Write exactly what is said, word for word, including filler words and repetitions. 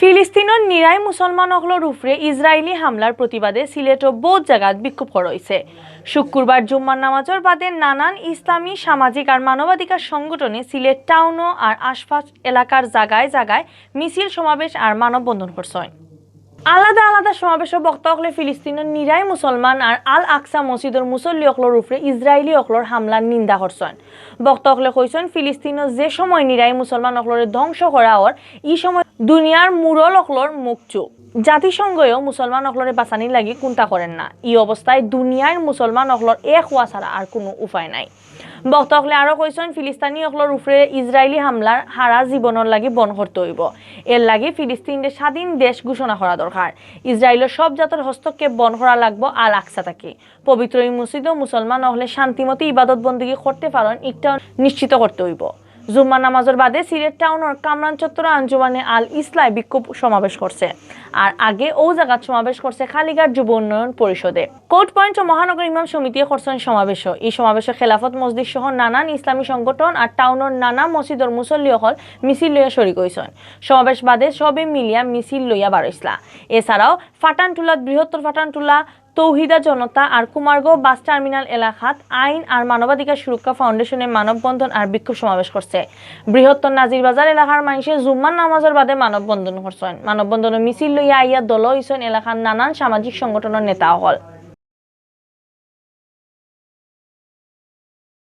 ফিলিস্তিনর নিরাই মুসলমান অকলর উপরে ইসরায়েলি হামলার প্রতিবাদে সিলেটও বহুত জাগাত বিক্ষোভ করা অইছে। শুক্রবার জুম্মার নামাজর বাদে নানান ইসলামী, সামাজিক আর মানবাধিকার সংগঠনে সিলেট টাউনও আর আশপাশ এলাকার জাগায় জাগায় মিছিল, সমাবেশ আর মানববন্ধন করছইন। আলাদা আলাদা সমাবেশও বক্তা অকলে ফিলিস্তিনর নিরাই মুসলমান আর আল আকসা মসজিদর মুসল্লি অকলর উপরে ইসরায়েলি অকলর হামলার নিন্দা করছইন। বক্তা অকলে কইছইন, ফিলিস্তিনও যে সময় নিরাই মুসলমান অকলরে ধ্বংস করা অর, ই সময় দুনিয়ার মুরল অকলর মুখ চুপ। জাতিসংঘেও মুসলমান অকলরে বাঁচানির লাগি কুন্তা করের না। ই অবস্থায় দুনিয়ার মুসলমান অকলর এক অওয়া ছাড়া আর কুনু উপায় নাই। বক্তা অকলে আরও কইছইন, ফিলিস্তিনি অকলর উপরে ইসরায়েলি হামলার হারা জীবনর লাগি বন্ধ করতে অইবো। এর লাগি ফিলিস্তিনরে স্বাধীন দেশ ঘোষণা করা দরকার। ইসরায়েলর সব জাতর হস্তক্ষেপ বন্ধ করা লাগবো আল আকসা থাকি। পবিত্র ই মসজিদও মুসলমান অকলে শান্তিমতে ইবাদত বন্দেগী করতে পারইন, ইকটাও নিশ্চিত করতে অইবো। জুম্মার নামাজর বাদে সিলেট টাউনর কামরান চত্বর আঞ্জুমানে আল ইসলায় বিক্ষোভ সমাবেশ করছে। আর আগে অউ জাগাত সমাবেশ করছে কালীঘাট যুব উন্নয়ন পরিষদে। কোর্ট পয়েন্টও মহানগর ইমাম সমিতিয়ে করছইন সমাবেশও। ই সমাবেশও খেলাফত মজলিস সহ নানান ইসলামী সংগঠন আর টাউনর নানা মসজিদর মুসল্লি অকল মিছিল লইয়া শরিক অইছইন। সমাবেশ বাদে সবে মিলিয়া মিছিল লইয়া বারইছলা। এছাড়াও ফাটানটুলাত বৃহত্তর ফাটানটুলা, তৌহিদা জনতা আর কুমারগাঁও বাস টার্মিনাল এলাকাত আইন আর মানবাধিকার সুরক্ষা ফাউন্ডেশনে মানববন্ধন আর বিক্ষোভ সমাবেশ করছে। বৃহত্তর নাজিরবাজার এলাকার মানষে জুম্মার নামাজর বাদে মানববন্ধন করছইন। মানববন্ধনও মিছিল লইয়া আইয়া দলো অইছইন এলাকার নানান সামাজিক সংগঠনর নেতা অকল।